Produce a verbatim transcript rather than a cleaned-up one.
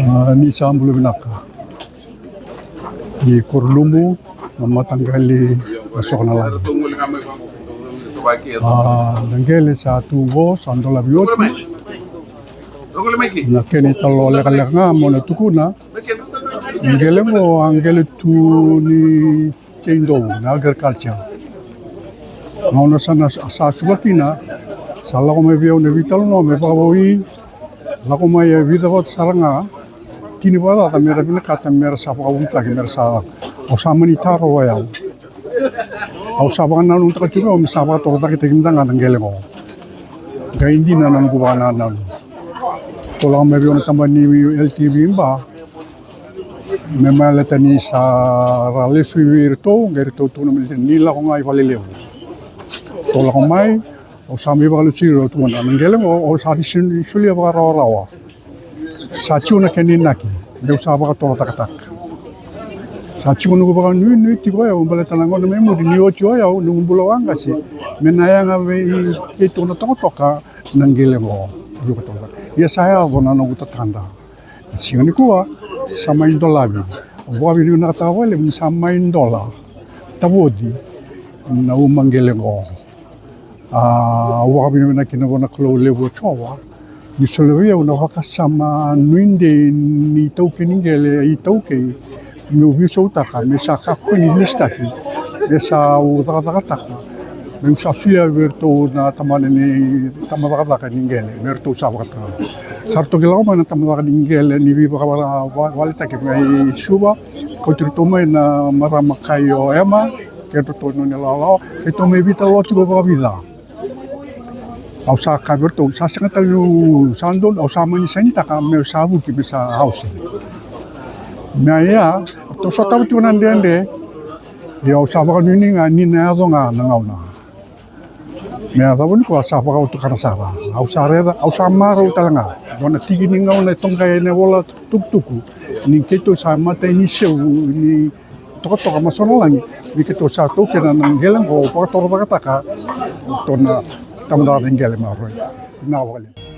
A, ni sa bula vinaka. Ni Korolumu, na mataqali na Sokalagi. A, na qele sa tu qo, sa dolavi oti. Na kena italanoa lekaleka ga mo na tukuna. Na qele qo, a qele tu ni Kei Dou, na agriculture. Gauna sa na, sa suka kina, sa lako mai vei au na veitalanoa me vakavoui, lako mai e vica vata sara ga, tini vakacaca me ra vinakata, me ra sa vakavunitaki, me ra sa, au sa mani taro o yau. Au sa vakananuma tiko me sa vakatorocaketaki mada ga na qele qo. Qai dina na noqu vakanananu. Tou lako mai vei au na tabana ni L T V Ba, me baleta ni sa ra lesu vei iratou, qai ratou tukuna mai ni lako ga i valelevu. Tou lako mai, au sa mai vakalesuya iratou, tukuna na qele qo, au sa ni solia vakarawarawa. Sa tiko na kena inaki, meu sa vakatorocaketaka. Sa tiko noqu vakanuinui tiko o yau, baleta na gauna mai muri ni oti o yau, noqu bula vaqase, me na yaga vei keitou na tokatoka na qele qo. Ia sa yaco na noqu tatadra. Na siga nikua, sa mai dolavi. Au vakavinavinakataka vakalevu ni sa mai dola tavoci na uma qele qo. A, au vakavinavinaka kina vua na Kalou levu o Jiova, ni solia vei au na vakasama nuidei ni taukei ni qele, itaukei, meu veisautaka, me sa kakua ni lisitaki, me sa au cakacakataka. Meu sa solia vei iratou na tabana ni, tabacakacaka ni qele, me ratou sa vakatara. Sa ratou qai lako mai na tabacakacaka ni qele ni veivakavaletaki mai Suva, kauti iratou mai na marama kai o Ema, kei ratou nona ilawalawa, keitou mai veitalanoa tiko vakavica. Au sa kaya vei iratou, sa sega tale niu sa donu, au sa mani sainitaka meu sa vuki me sa house. Me ia, ratou sotava tiko na dredre, ia au sa vakanuinui ga ni na yaco ga na gauna. Me yacova nikua sa vakaotukana sara. Au sa raica, au sa marau tale ga. Dua na tiki ni gauna e toqai ena ivola tukutuku ni keitou sa matai ni seu ni tokatoka mai Sokalagi, ni keitou sa taukena na qele qo, vakatorocaketaka, ratou na tabacakacaka ni qele maroroi. Vinaka vakalevu.